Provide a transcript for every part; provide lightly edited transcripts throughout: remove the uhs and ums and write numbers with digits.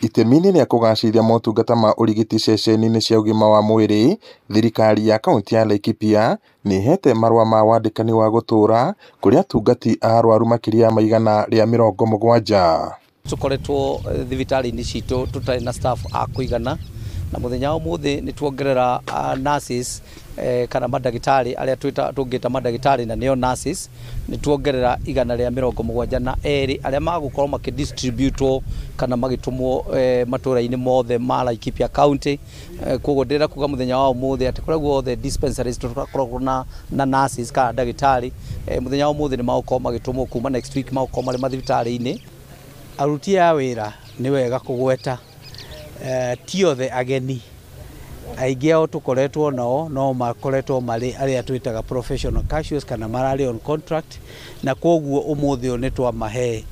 Itemi-inĩ rĩa kũgacĩrithia motungata ma ũrigiti ceceni-inĩ cia ũgima wa mwĩrĩ, thirikari ya kaunti ya Laikipia nĩ ĩheete marũa ma wandĩkani wa gũtũũra kũrĩ atungati a arwaru makĩria ma 170. Tũkoretwo thibitarĩ-inĩ citũ tũtarĩ na staff a kũigana, na mũthenya wa ũmũthĩ nĩ tuongerera nurses kana mandagĩtarĩ arĩa tũngĩta mandagĩtarĩ na nĩo nurses, nĩ tuongerera 172 arĩa magũkorwo makĩdistributwo kana magĩtũmwo matũra-inĩ mothe ma Laikipia County. Koguo ndĩrenda kuga mũthenya wa ũmũthĩ atĩ kũrĩa guothe dispensaries tũrakoragwo na nurses kana ndagĩtarĩ, mũthenya wa ũmũthĩ nĩ magũkorwo magĩtũmwo kuma next week magũkorwo marĩ mathibitarĩ-inĩ. Aruti a wĩra nĩ wega kũgweta, ti othe ageni, aingĩ ao tũkoretwo nao no makoretwo marĩ arĩa twĩtaga professional casuals kana mararĩ on contract, na koguo ũmũthĩ ũyũ nĩ twamahe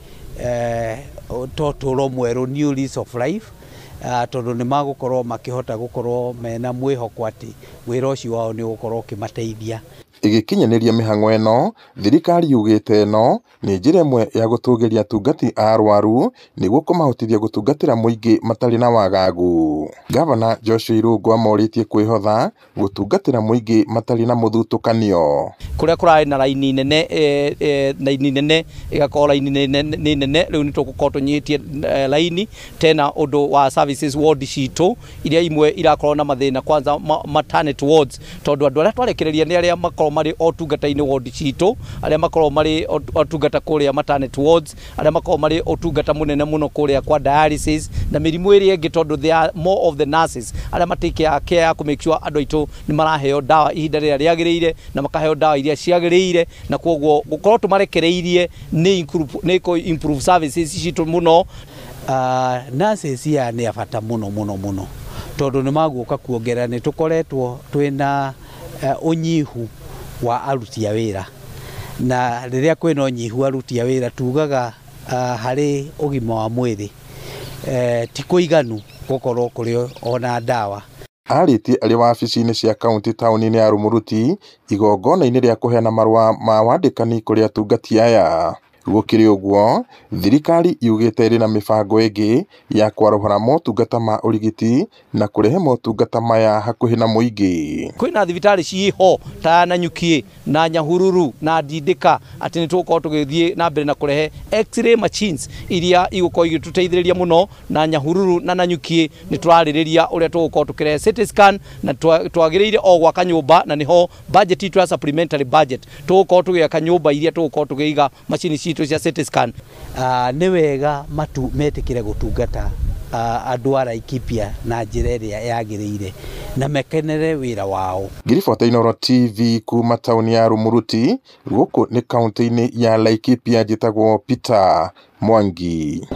tũtũro mwerũ, new lease of life, tondũ nĩ magũkorwo makĩhota gũkorwo mena mwĩhoko atĩ wĩra ũcio wao nĩ ũgũkorwo ũkĩmateithia. Ĩgĩkinyanĩria mĩhang'o ĩno, thirikari yugĩte ĩno nĩ njĩra ĩmwe ya gũtũgĩria atungati a arwaru nĩguo kũmahotithia gũtungatĩra mũingĩ matarĩ na wagagu. Gavana Joshua Irungu amorĩtie kwĩhotha gũtungatĩra mũingĩ matarĩ na mũthutũkanio. Kũrĩa kũrarĩ na raini nene, raini nene ĩgakorwo raini nĩ nene, rĩu nĩ tũgũkorwo tũnyihĩtie raini tena ũndũ wa services ward citũ iria imwe irakorwo na mathĩna, kwanza maternity wards, tondũ andũ arĩa twarekereria nĩ arĩa makorwo marĩ ũtungata-inĩ ward citũ, arĩa makorwo marĩ ũtungata kũrĩa maternity wards, arĩa makorwo marĩ ũtungata mũnene mũno kũrĩa kwa dialysis na mĩrimũ ĩrĩa ĩngĩ, tondũ they are more of the nurses arĩa matĩkĩaga care ya kũ make sure andũ aitũ nĩ maraheo ndawa ihinda rĩrĩa rĩagĩrĩire na makaheo ndawa iria ciagĩrĩire, na koguo gũkorwo tũmarekereirie nĩ kũ improve services citũ mũno. Nurses aya nĩ a bata mũno mũno mũno, tondũ nĩ magũka kuongerera, nĩ tũkoretwo twĩna ũnyihu wa aruti a wĩra, na rĩrĩa kwĩna ũnyihu wa aruti a wĩra tugaga harĩ ũgima wa mwĩrĩ ti kũiganu gũkorwo kũrĩ ona ndawa. Arĩtie arĩ wabici-inĩ cia kaunti taũni-inĩ ya Rumuruti igongona-inĩ rĩa kũheana marũa ma wandĩkani kũrĩ atungati aya. Gũkĩrĩ ũguo, thirikari yugĩte ĩrĩ na mĩbango ĩngĩ ya kwarahũra motungata ma ũrigiti na kũrehe motungata maya hakuhĩ na mũingĩ. Kwĩna thibitarĩ ciĩho ta Nanyuki na Nyahururu na Ndindĩka, atĩ nĩ tũgũkorwo tũgĩthiĩ na mbere na kũrehe x-ray machines iria igũkorwo igĩtũteithĩrĩria mũno, na Nyahururu na Nanyuki nĩ tũrarĩrĩria ũrĩa tũgũkorwo tũkĩrehe CT scan, na twagĩrĩire o gwaka nyũmba, na nĩho budget itũ ya supplementary budget tũgũkorwo tũgĩaka nyũmba iria tũgũkorwo tũkĩiga macini citũ cia CT scan. Nĩ wega matu metĩkĩre gũtungata andũ a Laikipia na njĩra ĩrĩa yagĩrĩire na mekenere wĩra wao. Ngiribota Inooro TV kuma taũni ya Rumuruti, gũkũ nĩ kaunti-inĩ ya Laikipia, njĩtagwo Peter Mwangi.